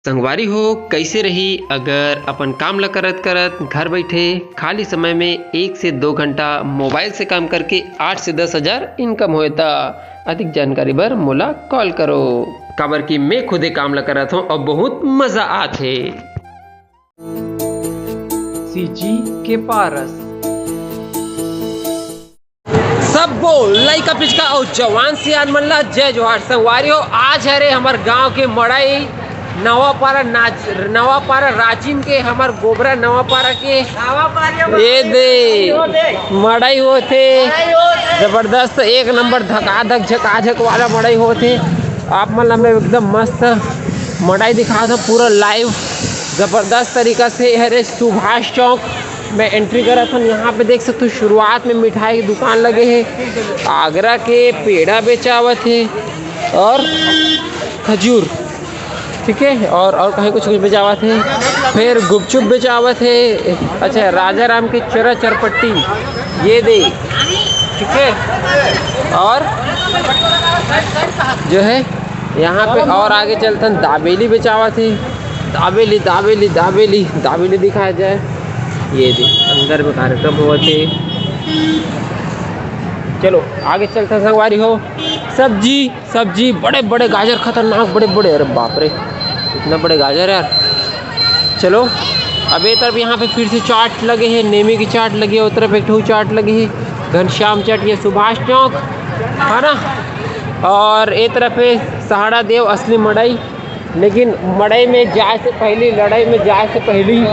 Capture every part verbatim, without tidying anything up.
संगवारी हो, कैसे रही अगर अपन काम ल करत करत घर बैठे खाली समय में एक से दो घंटा मोबाइल से काम करके आठ से दस हजार इनकम होए त? अधिक जानकारी बर मोला कॉल करो, काबर कि मैं खुदे काम ल करत हूँ और बहुत मजा आथे। सीजी के पारस। सब्बो लइका पिचका अउ जवान सियान मन ला जय जोहार। संगवारी हो, आज हरे हमर गांव के मड़ई नवापारा नाच-, नवापारा राजिम के, हमर गोबरा नवापारा के। ये दे मड़ई होथे, जबरदस्त, एक नंबर धकाधक झकाझक वाला मड़ई होथे। आप मन ला मैं एकदम मस्त मड़ई दिखात हूँ, पूरा लाइव जबरदस्त तरीका से। हरे सुभाष चौक में एंट्री करत हन। यहाँ पे देख सकते हो, शुरुआत में मिठाई की दुकान लगे हे, आगरा के पेड़ा बेचावत हे और खजूर, ठीक है, और, और कहीं कुछ कुछ बेचावत हे, फिर गुपचुप बेचावत हे। अच्छा, राजा राम की चरा चरपट्टी, ये दे, ठीक है। और जो है यहाँ पे और आगे चलथन, दाबेली बेचावत हे। दाबेली, दाबेली, दाबेली, दाबेली दिखाया जाए। ये दे, अंदर में कार्यक्रम होवत हे। चलो आगे चलथन संगवारी हो। सब्जी, सब्जी, बड़े बड़े गाजर, खतरनाक बड़े बड़े। अरे बाप रे, इतना बड़े गाजर यार। चलो, अब ये तरफ यहाँ पे फिर से चाट लगे हे, नेमी की चाट लगे हे, उस तरफ एक ठो चाट लगे हे, घनश्याम चाट, ये सुभाष चौक है ना, और ये तरफ है सहाड़ा देव असली मड़ई। लेकिन मड़ई में जाए से पहली, लड़ाई में जाए से पहली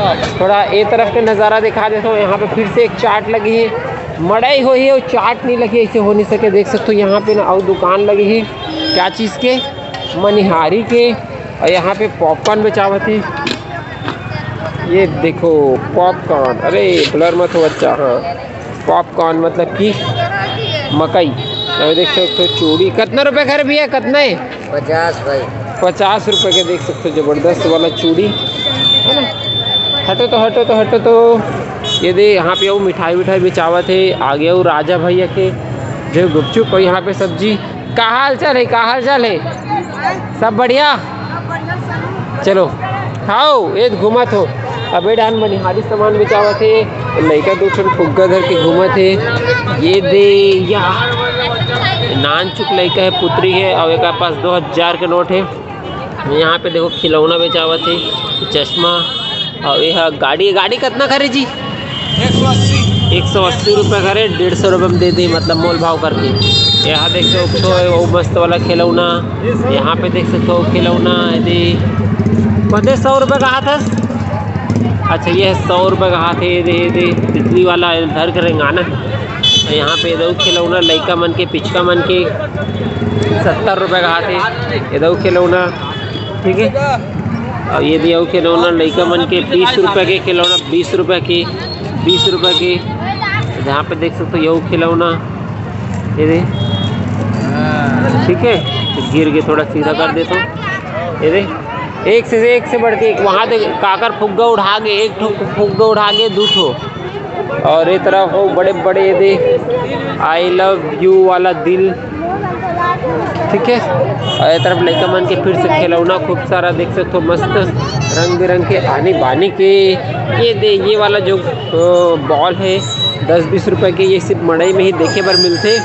थोड़ा ये तरफ के नज़ारा दिखा देता हूँ। यहाँ पे फिर से एक चाट लगी है, मड़ई होही और चाट नहीं लगी, ऐसे हो नहीं सके। देख सकते हो यहाँ पे ना और दुकान लगी है, क्या चीज़ के, मनिहारी के। और यहाँ पे पॉपकॉर्न बेचावत हे। ये देखो पॉपकॉर्न, अरे ब्लर मत हो बच्चा, हाँ पॉपकॉर्न मतलब कि मकई। अरे देख सकते हो चूड़ी, कितना रुपए का रे भैया, कितना है? पचास भाई। पचास रुपए के देख सकते हो, जबरदस्त वाला चूड़ी है ना। हटो तो, हटो तो, हटो तो। ये दे, यहाँ पे वो मिठाई विठाई बेचावत हे, आगे वो राजा भैया के जो गुपचुप, और यहाँ पे सब्जी। का हाल चाल है, का हाल चाल है? सब बढ़िया। चलो खाओ, ये घूमत हो। अबे डान मनिहारी सामान बेचावत हे, लइका दो ठन फुग्गा धर के घूमत हे। ये दे या नानचुक लइका है, पुत्री है, और एक पास दो हजार के नोट है। यहाँ पे देखो खिलौना बेचावत हे, चश्मा, और ये हा गाड़ी, गाड़ी कितना खरे जी? एक सौ अस्सी रुपये करे, डेढ़ सौ रुपये में दे दे, मतलब मोल भाव करके। यहाँ देख सकते हो वो मस्त वाला खिलौना, यहाँ पे देख सकते हो खिलौना, यदि पते सौ रुपये का हाथ है। अच्छा, ये सौ रुपये का हाथ है, ये दे, ये दे, बिजली वाला है, धर के रेंगाना। यहाँ पे इधर खिलौना लइका मन के, पिचका मन के, सत्तर रुपये का हाथ है, इधर खिलौना, ठीक है। और ये दिया खिलौना लइका मन के, बीस रुपये के खिलौना, बीस रुपये के, बीस रुपये के। यहाँ पे देख सकते हो ये खिलौना, ये दे, ठीक है। तो गिर के थोड़ा सीधा कर देता हूँ, ये दे, एक से एक से बढ़ के एक। वहाँ दे काकर फुग्गा उठा के, एक ठो फुग्गा उठा के दू ठो। और ये तरफ हो बड़े बड़े, ये दे, आई लव यू वाला दिल, ठीक है। और ये तरफ लइका मन के फिर से खिलौना खूब सारा देख सकते हो, मस्त रंग बिरंग के आनी बानी के। ये दे, ये वाला जो बॉल है दस बीस रुपये के, ये सिर्फ मड़ई में ही देखे बर मिलथे।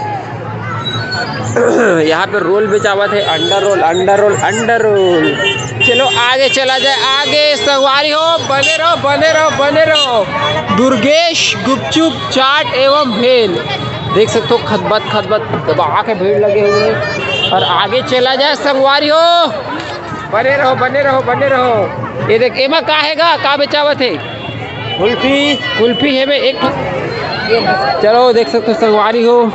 यहाँ पे रोल बेचावत है, अंडा रोल, अंडा रोल, अंडा रोल। चलो आगे चला जाए, आगे संगवारी हो, बने रहो, बने रहो, बने रहो। दुर्गेश गुपचुप चाट एवं भेल, देख सकते हो खतबत खतबत दबा के भीड़ लगे हुए हैं। और आगे चला जाए संगवारी हो, बने रहो, बने रहो, बने रहो। ये देख, एमा का हेगा, का बेचावत है? कुल्फी। कुल्फी है बे, एक ठो। चलो देख सकते हो संगवारी हो,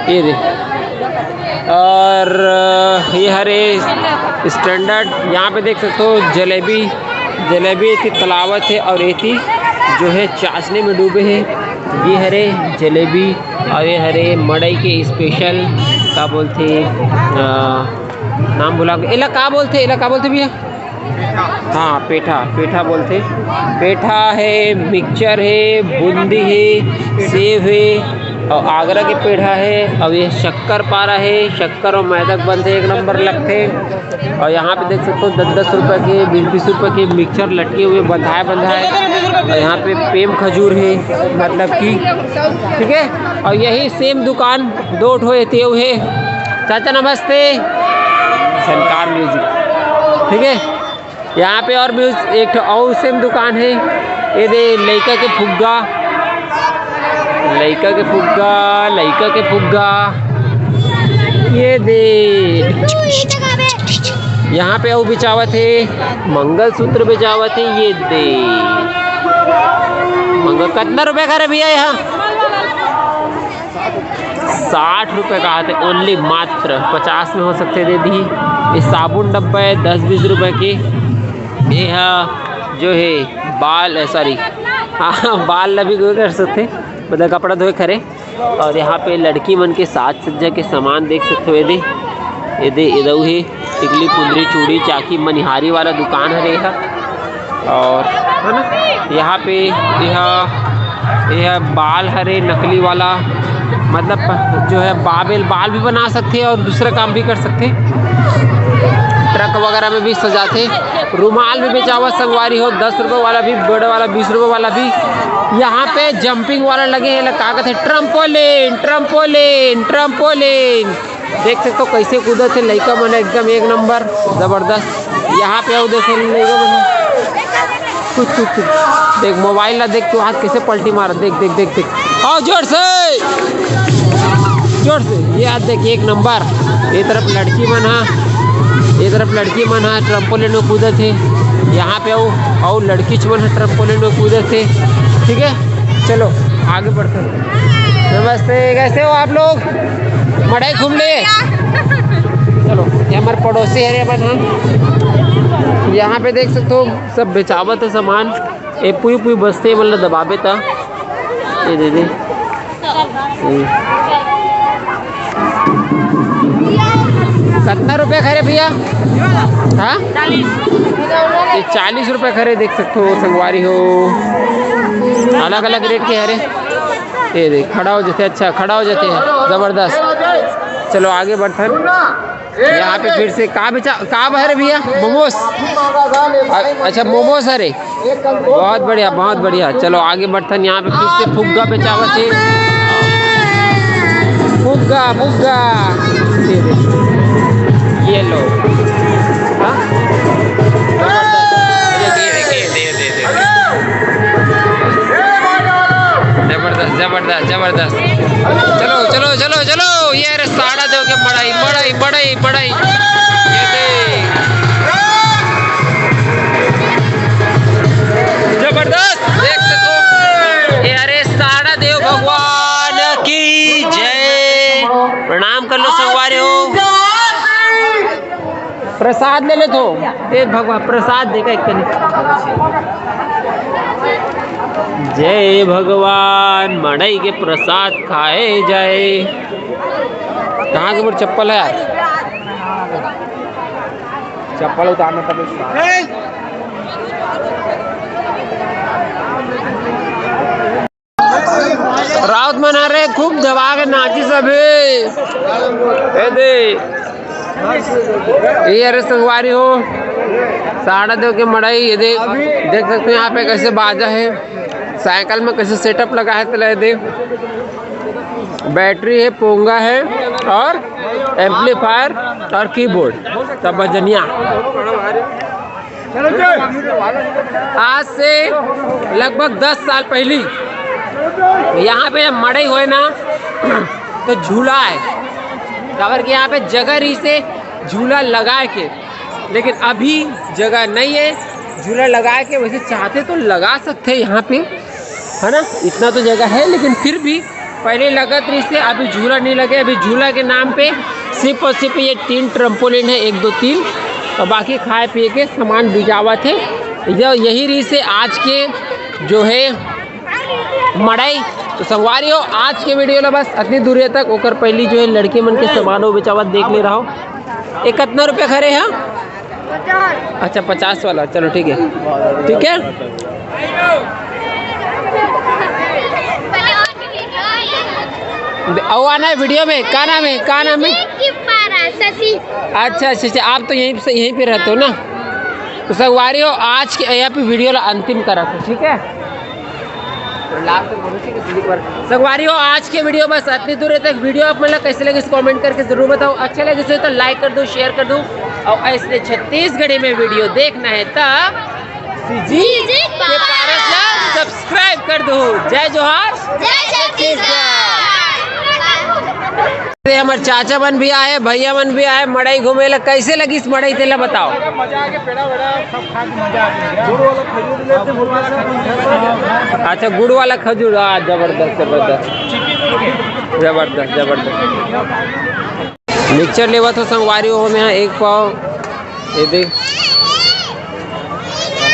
ये दे। और ये हरे स्टैंडर्ड, यहाँ पे देख सकते हो जलेबी, जलेबी एती तलावत है और एती जो है चाशनी में डूबे है। ये हरे जलेबी और ये हरे मड़ई के स्पेशल, का बोलते, अ, नाम भुला गए, एला का बोलते, एला का बोलते भैया? हाँ, पेठा, पेठा बोलते। पेठा है, मिक्सचर है, बूंदी है, सेव है, अउ आगरा के पेड़ा हे, अउ ये शक्कर पारा हे, शक्कर अउ मैदा के बनथे, एक नंबर लगथे। अउ यहाँ पे देख सकते हो दस दस रुपये के, बीस बीस रुपये के मिक्सचर लटके हुए बंधाए बंधाए। अउ यहाँ पे पेम खजूर हे, मतलब कि ठीक है। अउ यही सेम दुकान दो ठो हे, तेव हे। चाचा नमस्ते, झनकार म्यूजिक, ठीक है। यहाँ पे और भी उस-, एक ठो और सेम दुकान हे। ये दे लइका के फुग्गा, लइका के फुग्गा, लइका के फुग्गा। ये दे यहाँ पे अउ बेचावत हे, मंगलसूत्र बेचावत हे। ये दे मंगल, कतना रुपया का रे भैया यहाँ? साठ रुपये का आथे, ओनली मात्र पचास में हो सकथे दे दी। ये साबुन डब्बा हे दस बीस रुपये के। ये हा जो है बाल, सॉरी, हाँ, बाल ला भी धोए कर सकथे, मतलब कपड़ा धोए खरे। और यहाँ पे लड़की मन के साज सज्जा के सामान देख सकते हो। ये दे, ये दे, ये दऊ हे टिकली, पुंदरी, चूड़ी, चाकी, मनिहारी वाला दुकान हरे एहा। और है ना, यहाँ पे यह, यह बाल हरे नकली वाला, मतलब जो है बाबेल बाल भी बना सकथे और दूसरा काम भी कर सकथे। ट्रक वगैरह में भी सजाथे। रुमाल भी बेचावत संगवारी हो, दस रुपये वाला भी, बड़े वाला बीस रुपये वाला भी। यहाँ पे जंपिंग वाला लगे हे, का कहथे, ट्रम्पोलिन, ट्रम्पोलिन, ट्रम्पोलिन। देख सकते हो कैसे कूदत हे लइका मन, एकदम एक नंबर जबरदस्त। यहाँ पे आओ, देखे लइका मन, कुछ कुछ कुछ। देख मोबाइल ला देख, तू हाथ कैसे पलटी मार, देख देख देख देख। आओ जोर से, जोर से। ये हाथ देख, एक नंबर। ये तरफ लड़की मन हा, ये तरफ लड़की मन हा ट्रम्पोलिन में कूदत हे। यहाँ पे आओ, आओ लड़की मन हा ट्रम्पोलिन में कूदत हे। ठीक है, चलो आगे बढ़ते हैं। नमस्ते, कैसे हो आप लोग? मड़ई घूम ले। चलो, ये हमारे पड़ोसी हरे अपन, हाँ। यहाँ पे देख सकते हो सब बेचावत हे सामान। ये पुई पुई बस्ते मतलब दबाबे ता। ये दे दे। ये। कतना रुपया खरे भैया? हाँ, ये चालीस रुपया खरे, देख सकते हो संगवारी हो, अलग अलग रेट के हरे। ये देख, खड़ा हो जाथे, अच्छा, खड़ा हो जाथे, जबरदस्त। चलो आगे बढ़थन। यहाँ पे फिर से का बेचा, का हरे भैया? मोमोज। अ-, अच्छा, मोमोज हरे, बहुत बढ़िया, बहुत बढ़िया। चलो आगे बढ़थन। यहाँ पे फिर से फुग्गा बेचावत हे, फुग्गा, फुग्गा। ये दे, ये लो। हाँ? जबरदस्त। ये दे, ये दे, ये दे, ये दे। जबरदस्त, जबरदस्त, जबरदस्त। चलो, चलो, चलो, चलो। ये रे साड़ा देव के मड़ई, मड़ई, मड़ई, मड़ई। ये दे। जबरदस्त। देख सकते हो। ये अरे साड़ा देव भगवान की जय। प्रणाम कर लो संगवारी हो। प्रसाद ले ले तो। ए भगवान, प्रसाद देगा एक कनी। जय भगवान, मड़ई के प्रसाद खाए जाए। कहाँ के मोर चप्पल है यार? चप्पल उतारना था। राउत मन हरे खूब दबा के नाची सभी। ए दे, ये हरे संगवारी हो, साड़ा देव के मड़ई। ये दे, देख सकते हो यहाँ पे कैसे बाजा है, साइकिल में कैसे सेटअप लगा है, तला ये दे, बैटरी है, पोंगा है और एम्पलीफायर और कीबोर्ड, तब बजनिया। आज से लगभग दस साल पहली यहाँ पे जब मड़ई होए ना, तो झूला है, काबर कि यहाँ पे जगह रहिसे झूला लगाए के, लेकिन अभी जगह नहीं है झूला लगाए के। वैसे चाहते तो लगा सकते हैं यहाँ पे, है ना, इतना तो जगह है, लेकिन फिर भी पहले लगत रहिसे, अभी झूला नहीं लगे। अभी झूला के नाम पे सिर्फ और सिर्फ ये तीन ट्रम्पोलिन है, एक, दो, तीन, और बाकी खाए पिए के सामान बिजावत है। यह, यही रहिसे आज के जो है मड़ई। तो संगवारी हो, आज के वीडियो ला बस अतनी दूरिया तक, ओकर पहली जो है लड़की मन के सामान वो बेचावत देख ले रहा हो। ये कतना रुपया खरे है? अच्छा, पचास वाला, चलो ठीक है, ठीक है। अउ आना है वीडियो में। का नाम है, का नाम है? की पारा, शशि। अच्छा, अच्छा, अच्छा, आप तो यहीं से, यहीं पे रहते हो ना? तो संगवारी हो, आज के यहाँ पे वीडियो ला अंतिम करा था, ठीक है? संगवारी हो, आज के वीडियो बस अतनी दूर हे। तक वीडियो आप मन ला कैसे लगिस, कमेंट करके जरूर बताओ। अच्छा लगिस होही तो लाइक कर दो, शेयर कर दो, अउ ऐसने छत्तीसगढ़ी में वीडियो देखना है तब जी जी के पारस ला सब्सक्राइब कर दो। जय जोहार, जय छत्तीसगढ़। अरे, हमर चाचा मन भी आए, भैया मन भी आए, मड़ई घूमे ला। कैसे लगिस मड़ई, तेला बताओ। मजा आ गया, पेड़ा वेड़ा सब खा के मजा आ गया। अच्छा, गुड़ वाला खजूर, हाँ, जबरदस्त, जबरदस्त, जबरदस्त, जबरदस्त। मिक्सचर लेवत हो संगवारी हो, मैं एक पाव, ये देख।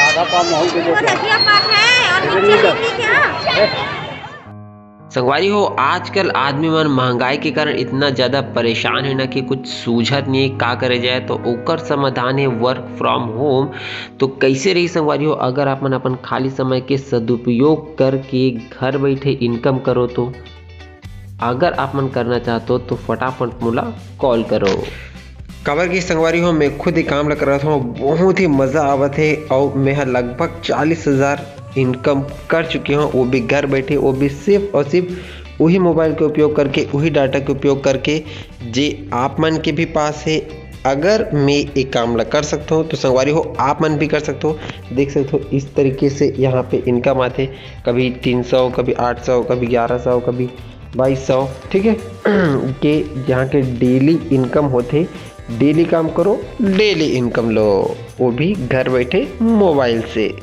आधा पाव महू दे दो। संगवारी हो, आजकल आदमी मन महंगाई के कारण इतना ज़्यादा परेशान हे ना कि कुछ सूझत नहीं है, का करे जाए। तो ओकर समाधान है work from home। तो कैसे रही संगवारी हो, अगर आप मन अपन खाली समय के सदुपयोग करके घर बैठे इनकम करो तो? अगर आप मन करना चाहते हो तो फटाफट मोला कॉल करो। काबर कि संगवारी हो, मैं खुद ये काम ला करत हूँ, बहुत ही मज़ा आवत है और मैं ह लगभग चालीस हज़ार इनकम कर चुके हूँ, वो भी घर बैठे, वो भी सिर्फ और सिर्फ वही मोबाइल के उपयोग करके, वही डाटा के उपयोग करके, जे आप मन के भी पास है। अगर मैं एक काम ला कर सकता हूँ तो संगवारी हो, आप मन भी कर सकते हो। देख सकते हो, इस तरीके से यहाँ पे इनकम आते, कभी तीन सौ, कभी आठ सौ, कभी ग्यारह सौ, कभी बाईस सौ, ठीक है। के यहाँ के डेली इनकम होते, डेली काम करो, डेली इनकम लो, वो भी घर बैठे मोबाइल से।